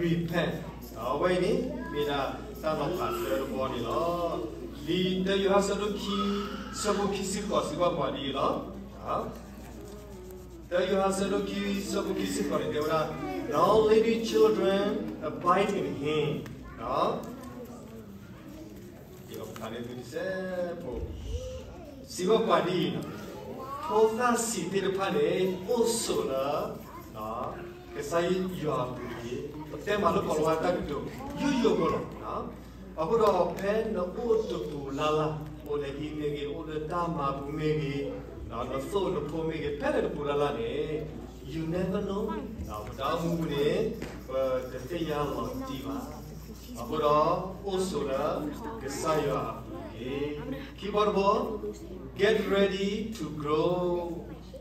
repent. အဝဲအံၤန့ၣ် မ့ၢ်ဒၣ်တၢ်နီၤဖးတၢတဘီန့ၣ်လီၤ. လံာ်တၢယိၤဟၣ်ဆၢဒိၣ်ခံ ဆၢဖိခံဆံဃိးစံးဘၣ်ပှၤဒ်အံၤလီၤ. တၢယိၤဟၣ်ဆၢဒိၣ်ခံ ဆၢဖိခံဆံဃိးန့ၣ် တဲဝဲဒၣ်, Now little children, abide in him. စံးဘၣ်ပှၤဒ်အံၤ, ဖိသၣ်ဆံးသ့ၣ်တဖၣ်န့ၣ် အိၣ်ဆိးလၢ ကစၢ်ယွၤအပူၤတက့ၢ်. ပတဲမးလၢကီးလၤဝါတၢ်ကတိၤ ယိယိဖိလီၤ. အဃိဒီးဖဲနအိၣ်တပူၤလၢ်လၢ်, အိၣ်လၢဟံၣ်မ့ၢ်ဂ့ၤ, အိၣ်လၢတၢ်မၤပူၤမ့ၢ်ဂ့ၤ, နသိၣ်နဖိမ့ၢ်ဂ့ၤ, ဖဲန့ၣ်တပူၤလၢ်လၢ်န့ၣ် you never know, ပတၢ်အိၣ်မူပူၤန့ၣ် ပတသ့ၣ်ညါလီၤတံၢ်ဘၣ်. အဃိဒီး အိၣ်ဆိးလၢကစၢ်ယွၤအပူၤတက့ၢ်. ခံဘီတဘီ, get ready to grow.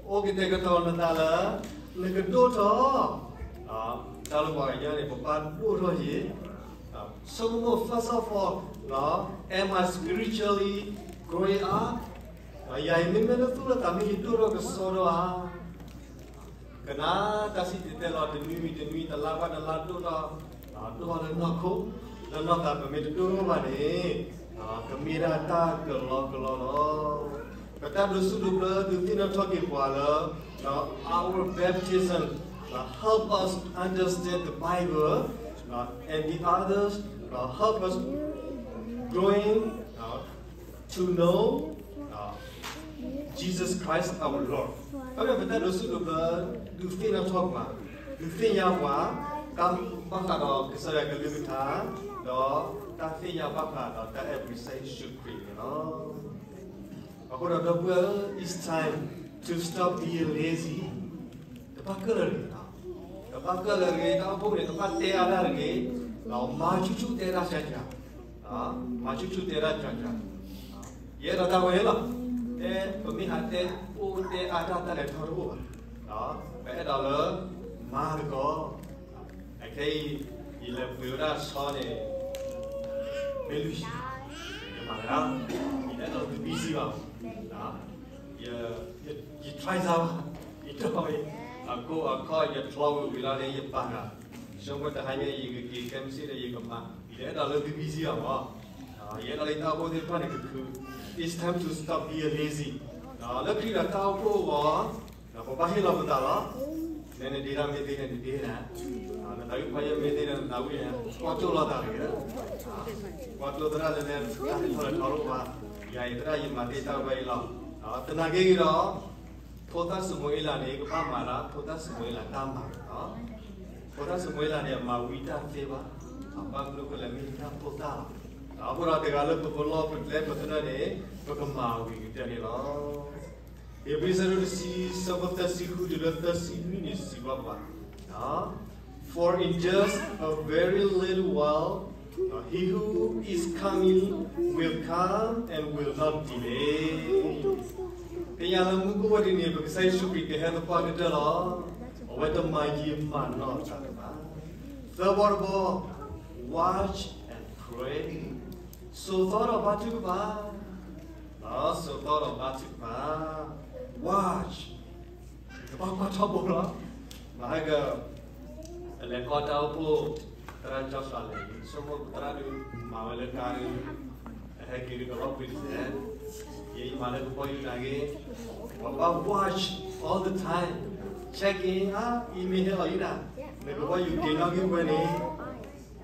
အိၣ်ကတဲာ်ကတီၤနသးလၢ နကဒိၣ်ထီၣ်, တၢ်လၢပှၤကညီန့ၣ် ပဘၣ်ဒိၣ်ထီၣ်ယံၤ, ဆိကမိၣ် first of all, am I spiritually growing up? ယၤအံၤမ့မ့ၢ်လၢသူၣ်လၢသးမ့ၢ်ယဒိၣ်ထီၣ်ကစီဒီဧါ. ကနၣ်တၢ်စံၣ်တဲၤတဲလီၤ တနွံမံၤတနွံ တလါဘၣ်တလါဒိၣ်ထီၣ်, ဒိၣ်ထီၣ်လၢနီၢ်ခိ, လၢနီၢ်သး ပမ့ၢ်တဒိၣ်ထီၣ်ဘၣ်န့ၣ် ကမ့ၢ်ဒၣ်တၢ်ကလီကလီလီၤ. ပတၢ်ဒိးစူၣ်ဒိးဘျၢဒုးသ့ၣ်နီၣ်ထီၣ်က့ၤပှၤလၢ our baptism help us understand the Bible, and the others help us growing to know Jesus Christ our Lord. အဝဲ ပတၢ်ဒိးစူၣ်ဒိးဘျၢ ဒုးသ့ၣ်နီၣ်ထီၣ်ပှၤ, ဒုးသ့ၣ်ညါပှၤ တၢ်ဘၣ်ဃးဒီးကစၢ်ယွၤကလုၢ်ကထါ, ဒီးတၢ်သ့ၣ်ညါဘၣ်ဃးဒီးတၢ်အဲၣ်ဘၣ်ကစၢ်ယ့ၣ်ၡူးခရံာ်န့ၣ်လီၤ. အဃိဒီးဒီပုၢ်ဝဲၢ်, it's time to stop being lazy. တဘၣ်ကၢၣ်လၢၤတဂ့ၤ, တဘၣ်ကၢၣ်လၢၤတဂ့ၤ, တၢ်အိၣ်ဖှိၣ်န့ၣ် တဘၣ်တဲအါတၢ်တဂ့ၤ, မၤဆူၣ်ဆူၣ်တဲတၢ်ကၢ်ကၢ်, မၤဆူၣ်ဆူၣ်တဲတၢ်ကၢ်ကၢ်, ယအဲၣ်ဒိးတၢ်ဝဲန့ၣ်လီၤ. တဲ ပမ့ၢ်ဟးတဲအိၣ်တဲအါတၢ် တၢ်လဲၤထီၣ်တအိၣ်ဘၣ်, ပအဲၣ်ဒိးလၢ မၤသကိး အခဲအံၤ ယလဲၤပှ့ၤဝဲဒၣ်ဆီန့ၣ် မ့ၢ်လွံၢ်ဆံ, ယမၤတဂၤ, ယအဲၣ်ဒိးတဘံၣ်စံဘၣ်, ယ try စၢ်ဘၣ်, ယတီၢ်ဝဲ, အကိၢ်အခီၣ် ယဖျီဝံၤဝံၤလီၤန့ၣ် ယပာ်တဂၤ, ဆိကမိၣ်တဟါညါ ယကက့ၤ chemistry န့ၣ် ယကမၤ, ယတအဲၣ်ဒိးလၢတဘံၣ်စံဘၣ်မး, ယအဲၣ်ဒိးလၢတၢ်အိၣ်ဖှိၣ်သ့ၣ်တဖၣ်န့ၣ်ကခု, it's time to stop being lazy. လၢခရံာ်ဒီးတၢ်အိၣ်ဖှိၣ်အဂီၢ် ပဘၣ်ဟ့ၣ်လီၤပသးလီၤ. နနဒ့တၢ်မ့ၢ်သ့န့ၣ် နဒ့နၤ, နသးဝံၣ်ခွါယဲၢ်မ့ၢ်သ့န့ၣ် နသးဝံၣ်န့ၣ် ကွၢ်တိၢ်လိာ်သးတဂ့ၤ, ကွၢ်တိၢ်သရၣ်လၢလဲၤ တၢ်ဟဲထီၣ်လဲၤထီၣ်လိာ်ပှၤ, ယၤအံၤသရၣ်ယမၤတ့ၢ်တၢ်ဝဲအံၤလီၤ. သနာ်က့ဒီး ဖိသၣ်စမူၤအ့လးန့ၣ် ကဘၣ်မၤဒၣ် ဖိသၣ်စမူၤအ့လးတၢ်မၤ, ဖိသၣ်စမူၤအ့လးန့ၣ် အမၤဝံတၢ်သ့ဘၣ်, ဘၣ်မနုၤဃိလဲၣ် မ့ၢ်တၢ်ဖိသၣ်လီၤ. အဃိဒီးတဂၤလၢပကလီၢ်ပကျဲပသနၢၣ်န့ၣ် ပကမၤဝံၤကတၢၢ်န့ၣ်လီၤ. ဧ့ၤဘြံၤဆၢဒိၣ်တဆံ ဆၢဖိသၢဆံဃုတုၤလၢသၢဆံနွံန့ၣ် စံးဘၣ်ပှၤ, For in just a very little while he who is coming will come and will not delay. သ့ၣ်ညါလၢမူခိၣ်ဝဲဒၣ်န့ၣ် ပကစၢ်ယ့ၣ်ၡူးခရံာ်ကဟဲသပှၢ်ကတၢၢ်လီၤ. အဝဲတမၤယံာ်မၤနီၢ်အသးဘၣ်. သၢဘီတဘီ, watch and pray. စိာ်သီဒီးဘါထုကဖၣ်, စိာ်သီဒီးဘါထုကဖၣ်, watch ကဘၣ်ကွၢ်ထီဘိလီၤ. မဟဲက အလဲၤခီတၢ်အိၣ်ဖှိၣ် သရၣ်ကၠီၣ်သးလဲၣ်, ဆိကမိၣ်သရၣ်ဒုးမၤဝဲလၢကါဒုး, အဟဲက့ၤဒုးကလီၤကွံာ်တစဲး, ယမၤလၢကဘီယူၤနာ်က့, ပဘၣ် watch all the time, check in, အါ email ဟဲလီၤယံၤဒၣ်, နကဘီယူၤက့ၤနီၣ်ဂံၢ်ဝဲန့ၣ်,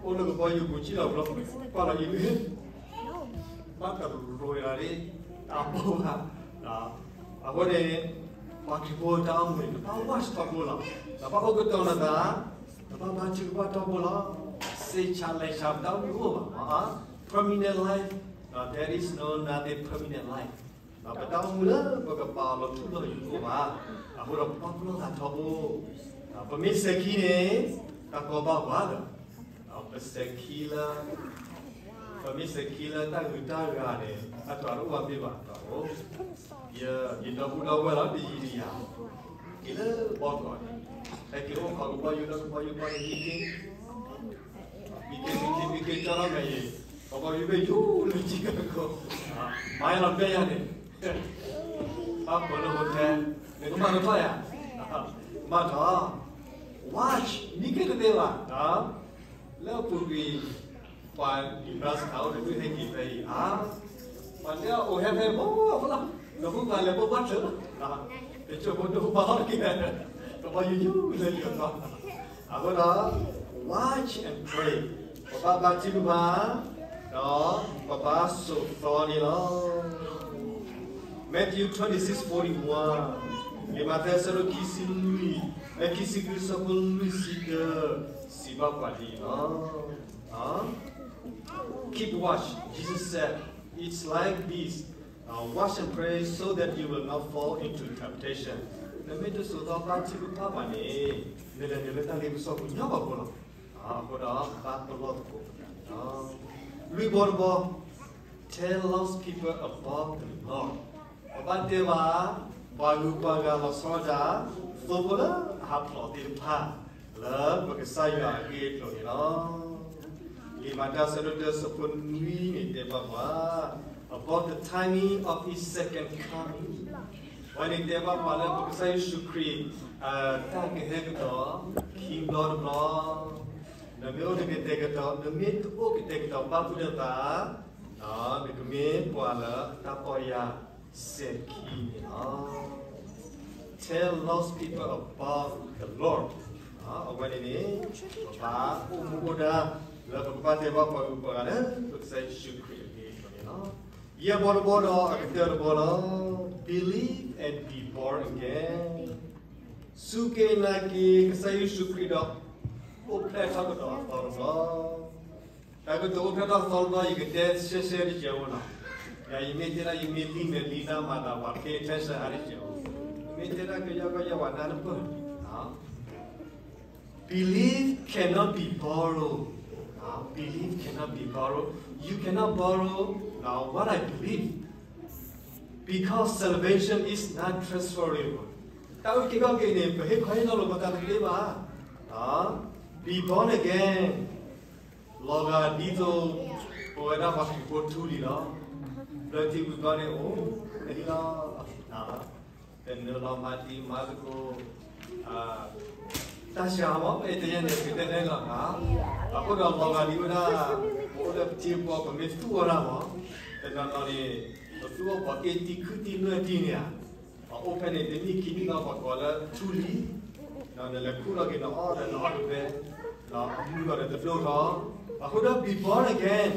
အိၣ်လၢကဘီယူၤပူၤ ဆံၣ်လီၤဘျီ ကွၢ်လီၤ email ဘၣ်တရူးရၤဒ် တၢ်ဘိဘၣ်. အဃိန့ၣ် ပှၤခရံာ်ဖိတၢ်အိၣ်မူန့ၣ် နဘၣ် watch ထီဘိလီၤ. နဘၣ်အိၣ်ကတီၤနသး, နဘၣ်ဘါထုကဖၣ်ထီဘိလီၤ. စံးဆၢလဲၤဆၢပတၢ်အိၣ်မူတအိၣ်ဘၣ်. Permanent life, there is no nothing permanent life. ပတၢ်အိၣ်မူလၢပကပာ်အီၤလီၤထူလီၤယိာ်တအိၣ်ဘၣ်. အဃိဒီးပဘၣ်ပလီၢ်သးထီဘိ. ပမ့ၢ်စဲၤခံန့ၣ် တၢ်ကီဘၣ်ပှၤဒီး ပစဲၤခံလၢ ပမ့ၢ်စဲၤခံလၢတၢ်ဂုၤတၢ်ဂၤန့ၣ် အတၢ်တအိၣ်ဘၣ်မ့ၢ်ဘၣ်တၢ်အိၣ်, ယဒီပုၢ်ဒီဝဲၢ်လီၤ တယံၤတယၤ, က့ၤလၢဘီကီးန့ၣ်, ဟဲက့ၤအိၣ်ခိးကဘီယူၤလၢကဘီယူၤကီၢ်န့ၣ် မံခ့, မံခ့ မံခ့ မံခ့ ကၠီထီၣ်မဲာ်ယံၤ, ကဘီယူၤဘ့ၣ်ယူၤလၢကံကၢခိၣ်, မၤယၤလီၤတဲယၤန့ၣ်, ဘၣ်ပှၤလၢဟိထဲ, နကမၤကထီၣ်ယၤ, မၤထီၣ်, watch မံခ့တသ့ဘၣ်, လၢအပူၤကွံာ် ပှၤ Nebraska အိၣ်တဒုဟဲက့ၤဖဲအံၤ, အါ, ပှၤတဲအအိၣ်ဟဲဖဲဘီဖလီၢ်, နဟူပှၤလဲၤဘီဘၣ်ထၢၣ်လီၤ, တစိၢ်ဖိတဟူပှၤဟီၣ်တက့ၢ်, ကဘီယူၤယူၤလၢလံၤအသီ, အဃိဒီး watch and pray, ပဘၣ်ဘါထုကဖၣ်, ဒီးပဘၣ်စိာ်သီန့ၣ်လီၤ. Matthew twenty-six forty-one, လံာ်မးသဲအဆၢဒိၣ်ခံဆံလွံၢ်, လၢခံဆံဃုဆၢဖိလွံၢ်ဆံတၢ, စံးဘၣ်ပှၤဒ်အံၤလီၤ. Keep watch, Jesus said, it's like this, watch and pray so that you will not fall into temptation. နမ့ၢ်တစိာ်သီဘါထုကဖၣ်ဘၣ်န့ၣ်, နလဲၤနုာ်လၢတၢ်လ့ပစီပူၤညီဘၣ်ဖိလီၤ. အဃိဒီးဘၣ်ပလီၢ်သကိးပသးန့ၣ်လီၤ. လွံၢ်ဘီတဘီ, tell lost people about the Lord. ပဘၣ်တဲဘၣ် ပှၤဂုၤပှၤဂၤလီၤဆီဒၣ်တၢ်, သိဖိလၢအဟးဖျိးသ့ၣ်တဖၣ်, လၢပကစၢ်ယွၤအဂ့ၢ်အကျိၤန့ၣ်လီၤ. လံာ်မၤတၢ်အဆၢဒိၣ်တၢအဆၢဖိနွံန့ၣ်တဲဘၣ်ပှၤ, about the timing of his second coming. အဝဲန့ၣ်တဲဘၣ်ပှၤလၢပကစၢ်ယ့ၣ်ၡူးခရံာ် တၢ်ကဟဲကဒီး ခံဘျီတဘျီ, နမ့ၢ်အိၣ်ကတဲာ်ကတီၤ, နမ့ၢ်တအိၣ်ကတဲာ်ကတီၤဘၣ်ဖုးနသး, နကမ့ၢ်ပှၤလၢတၢ်ပီၢ်ယၢ်စဲၤခံန့ၣ်လီၤ. Tell lost people about the Lord. အဝဲန့ၣ်န့ၣ် ပဘၣ်အိၣ်မူအိၣ်ဒါ လၢပကဘၣ်တဲဘၣ်ပှၤဂုၤပှၤဂၤလၢ ပကစၢ်ယ့ၣ်ၡူးခရံာ်အဂ့ၢ်န့ၣ်လီၤ. ယဲၢ်ဘီတဘီဒီးအကတၢၢ်တဘီလီၤ. Believe and be born again. စူၢ်က့ၤနာ်က့ၤကစၢ်ယ့ၣ်ၡူးခရံာ်ဒီး အိၣ်ဖျဲၣ်ထီၣ်ကဒီးအသီတဘျီ. တၢ်ကတိၤအိၣ်ဖျဲၣ်ထီၣ်သီတဘျီ ယကတဲရှဲရှဲတစဲးဖိလီၤ. ယၤယမ့ၢ်တဲဒၣ် ယမ့ၢ်လံမဲာ်လံနါမၤသး ပှၤ pay attention အါတစဲးဖိ, မ့ၢ်တဲဒၣ်ကယီကယီ ပှၤနၢ်တပၢၢ်န့ၣ် Belief cannot be borrowed. Belief cannot be borrowed. You cannot borrow what I believe. Because salvation is not transferable. တၢ်အုၣ်က့ၤခီၣ်က့ၤန့ၣ် ပဟ့ၣ်ခီဟ့ၣ်နီၤလိာ်ပသးတသ့ဘၣ်. Be born again. လီၤဂာ်ဒ်သိး ပဝဲဒၣ်ပှၤခရံာ်ဖိထူလံၤလီၤ. ဘျၢထံဝံၤဘျီန့ၣ်အိၣ် တဟံးလီၤ. တနၢၤလီၤမၤတံၤမၤသကိး တၢ်ဆါမး အဲၣ်တယဲၢ်န့ၣ် ကတဲနဲလီၤ. အဃိဒီးလီၤဂာ်ဒ်ဝဲဒၣ် ပအိၣ်လၢပထံပကီၢ် ပမ့ၢ်သူၣ်အီၣ်တၢ်မး တနီၤနီၤန့ၣ် ပသူၣ်အီၣ်ပှၤက့ၤတံၤခုၣ်တံၤနွဲၣ်တံၤန့ၣ်ဧါ. ပအိၣ်ဖဲန့ၣ် တနံၣ်ခံနံၣ်လီၤ ပှၤကိးလၢထူလံၤ, ဒီးနလဲၤခူၣ်လီၤက့ၤနအီၣ်ဒီးနအီၣ်တဖဲ ဒီးအမုၢ်ဂီၤဒီးတဒိၣ်ထီၣ်. အဃိဒီး be born again.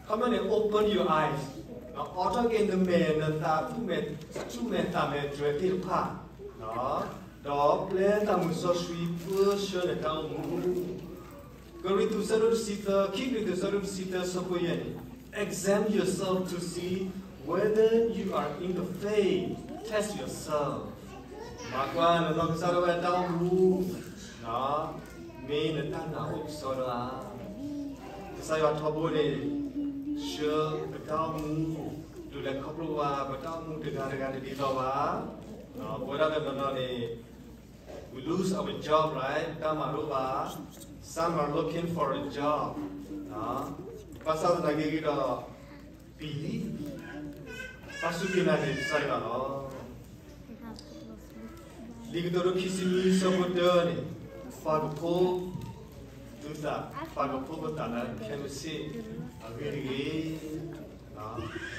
ခီမ့ၢ်န့ၣ် open your eyes, ဒီးအိးထီၣ်က့ၤနမဲာ်နသး ဆူၣ်မဲာ်သးမဲာ်တြဲၤသ့ၣ်တဖၣ်, ဒီးပျဲတၢ်မုာ်စီဆှံပၢဆှၢနတၢ်အိၣ်မူ. ကရံၣ်သူး ဆၢဒိၣ်တဆံသၢ, ခံကရံၣ်သူး ဆၢဒိၣ်တဆံသၢ ဆၢဖိယဲၢ်န့ၣ်, examine yourself to see whether you are in the faith, test yourself. မၤကွၢ်နနီၢ်ကစၢ်ဒၣ်ဝဲတၢ်အိၣ်မူ မ့ၢ်နတၢ်နာ်အိၣ်ကစီဒီဧါ. ကစၢ်ယွၤထီဘိန့ၣ် ဆှၢပတၢ်အိၣ်မူ ဒုးလဲၤခီဖျိဘၣ် ပတၢ်အိၣ်မူတဂၤတဂၤတဒ်သိးဘၣ်. ပဝဲဒၣ်တနီၤနီၤန့ၣ် we lose our job, right? တၢ်မၤတအိၣ်ဘၣ်. Some are looking for a job. ဘၣ်ဆၣ်သနာ်က့ဒီး believe, ဘၣ်စူၢ်က့ၤနာ်က့ၤကစၢ်ယွၤလီၤ. လံာ်ကတိၤဒိခံဆံနွံ ဆၢဖိတၢန့ၣ်, ပာ်ကဖိ ဒုးသး, ပာ်ကဖိပသးလၢခဲမုၢ်ဆ့ၣ်အဂ့ၢ်တဂ့ၤ.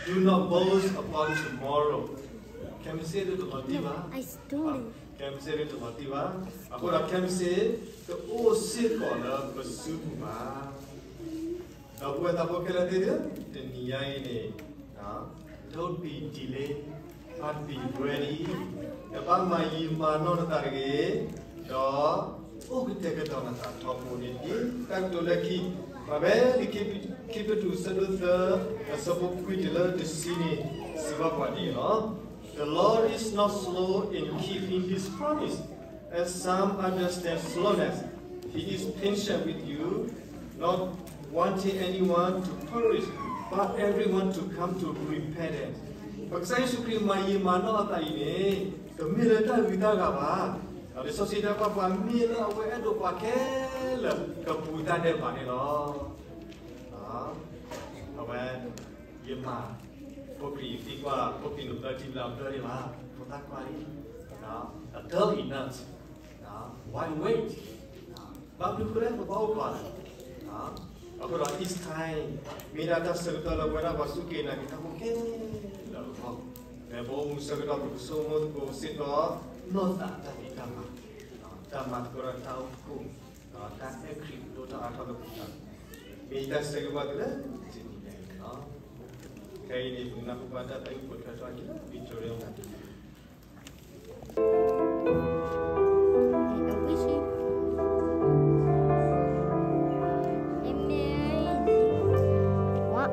Do not boast about tomorrow. ခဲမုၢ်ဆ့ၣ်ဒၣ်တလီၤတံၢ်ဘၣ်. ခဲမုၢ်ဆ့ၣ်ဒၣ်တလီၤတံၢ်ဘၣ်. အဃိဒီးခဲမုၢ်ဆ့ၣ် တအိၣ်စ့ၢ်ကီးလၢပစုပူၤဘၣ်. ဒီးပဝဲသးဖိခဲလၢာ်သ့ၣ်ဧၢ, တနံၤညါအံၤန့ၣ်, don't be delay, but be ready. နဘၣ်မၤယံာ်မၤနီၢ်နသးတဂ့ၤ, ဒီးအိၣ်ကတဲာ်ကတီၤနသးထီဘိန့ၣ်တက့ၢ်. တၢ်ကတိၤလၢခံ, ပှၤဖဲလံာ်ခံပတူး ဆၢဒိၣ်သၢ, အဆၢဖိခွံတုၤလၢတဆံန့ၣ် စံးဘၣ်ပှၤဒ်အံၤလီၤ. The Lord is not slow in keeping his promise, as some understand slowness. He is patient with you, not wanting anyone to perish, but everyone to come to repentance. ပကစၢ်ယ့ၣ်ၡူးခရံာ်မၤယံာ်မၤနီၢ်အသးအံၤန့ၣ်, တမ့ၢ်လၢတၢ်ဂ့ၤတၢ်ဂၤဘၣ်. ဒီးလံာ်စီဆှံတဲဘၣ်ပှၤ မ့ၢ်လၢအဝဲအဲၣ်ဒိးပှၤခဲလၢာ် ကပူၤတၢ်ဒဲးဘးန့ၣ်လီၤ. အဝဲ, ယမၤ, ဖိခရံာ်သံကွၢ်, ဖိခရံာ်နဘျၢထံဘျၢအဘျၢန့ၣ်လီၤ, ဖိသၣ်ခွါအံၤ, a dull enough, why wait? ဘၣ်မနုၤဃိလၢ ပဘၣ်အိၣ်ကွၢ်လဲၣ်. အဃိဒီး it's time, မ့ၢ်ဒၣ်တၢ်ဆၢကတီၢ်လၢပဝဲဒၣ်ပှၤစူၢ်က့ၤနာ်က့ၤတၢ်ဖိခဲလၢာ်အဂီၢ်, ဖဲပအိၣ်မူဆၢကတီၢ် ပကဆိကမိၣ်သကိးစ့ၢ်ကီး နီၢ်သးတၢ်ဖံးတၢ်မၤ, တၢ်မၤသကိးဒီးတၢ်အိၣ်ဖှိၣ်, တၢ်အဲၣ်ခရံာ်ဒိၣ်ထီၣ်အါထီၣ်လၢပဂီၢ်, မ့ၢ်တၢ်ဆၢဂ့ၤဘၣ်သုလၢတနံၤညါအံၤန့ၣ်လီၤ. ခဲအံၤန့ၣ် ပကနၢ်ဟူဘၣ်တၢ်သးဝံၣ်ပိာ်ထွဲထီၣ်က့ၤလၢ Victoria မၤတံၢ် Amen. What?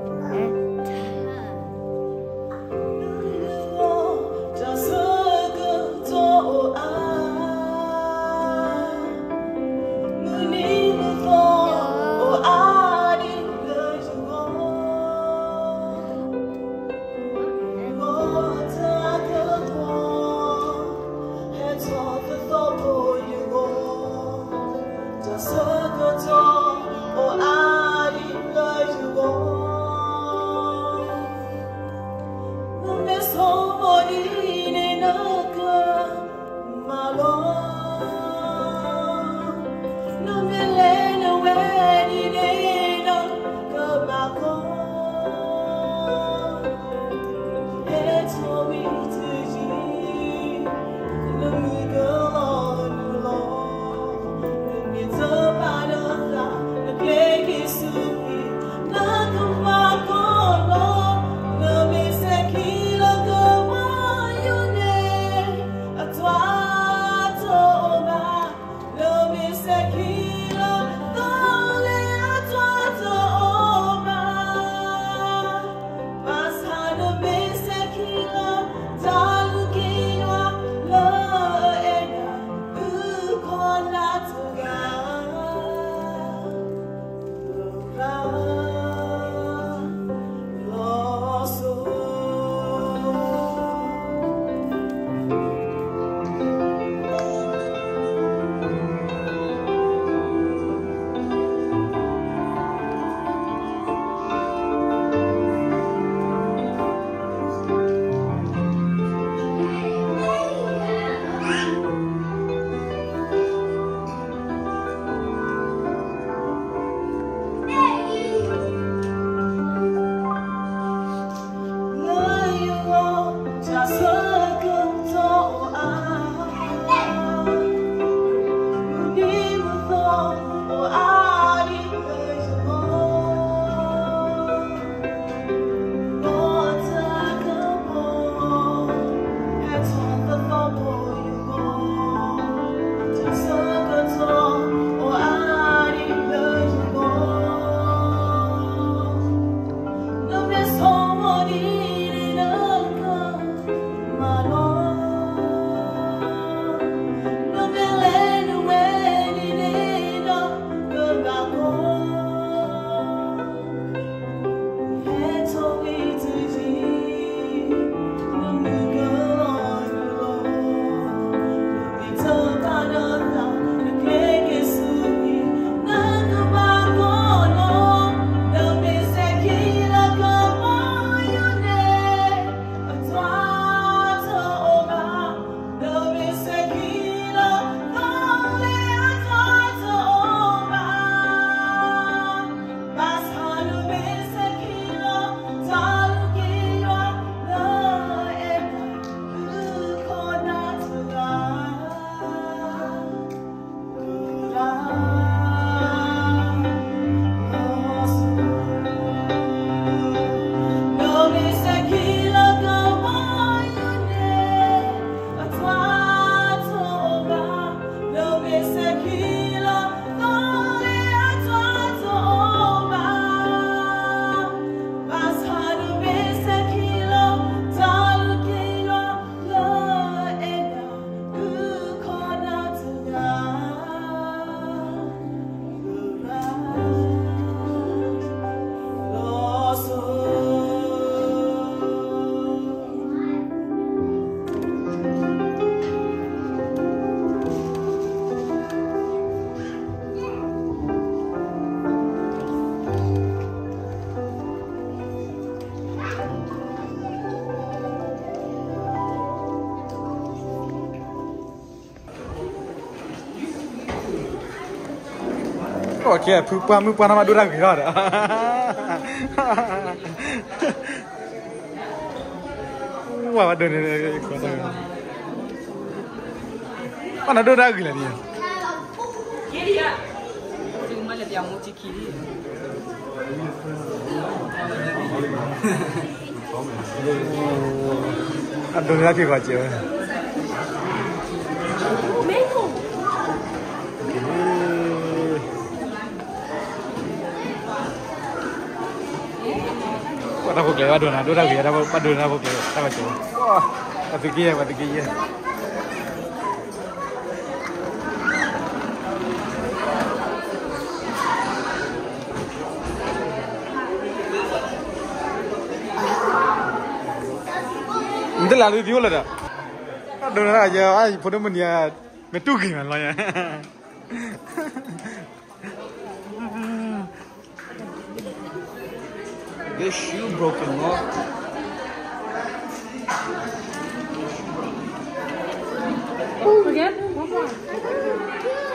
ပှၤကဲဖုပှၢ်မုၣ်ပှၢ်နီၢ်မးဒိၣ်တၢ်ဂ့ၤထီၣ်ဒီး, ဝဲဘၣ်ဒိးန့ၣ်, ဘၣ်နီၢ်ဒိၣ်တၢ်ဂ့ၤလဲၣ်န့ၣ်, အဒိးန့ၢ်တၢ်ဖံးဃီစဲးဝဲ ပှၤတၢ်ဖိကျဲၤဘၣ်ဒိးနၤဒိၣ်တၢ်ဂ့ၤ, ဘၣ်ဒိးနၤတၢ်ဖိကျဲၤတၢ်ဘၣ်ကၠီ, ပှၤသုးက့ယဲၢ် ပှၤသုးက့ယဲၢ်, နတလၢ်လူၤသံအိၣ်လၢၤဒီး, ဒိးနၤယဖိဒိၣ်မုၢ်နံၤ, မ့ၢ်တူၢ်ဂ့ၤမးလီၤယၤ This shoe broken, Lord. Oh, again? What's wrong?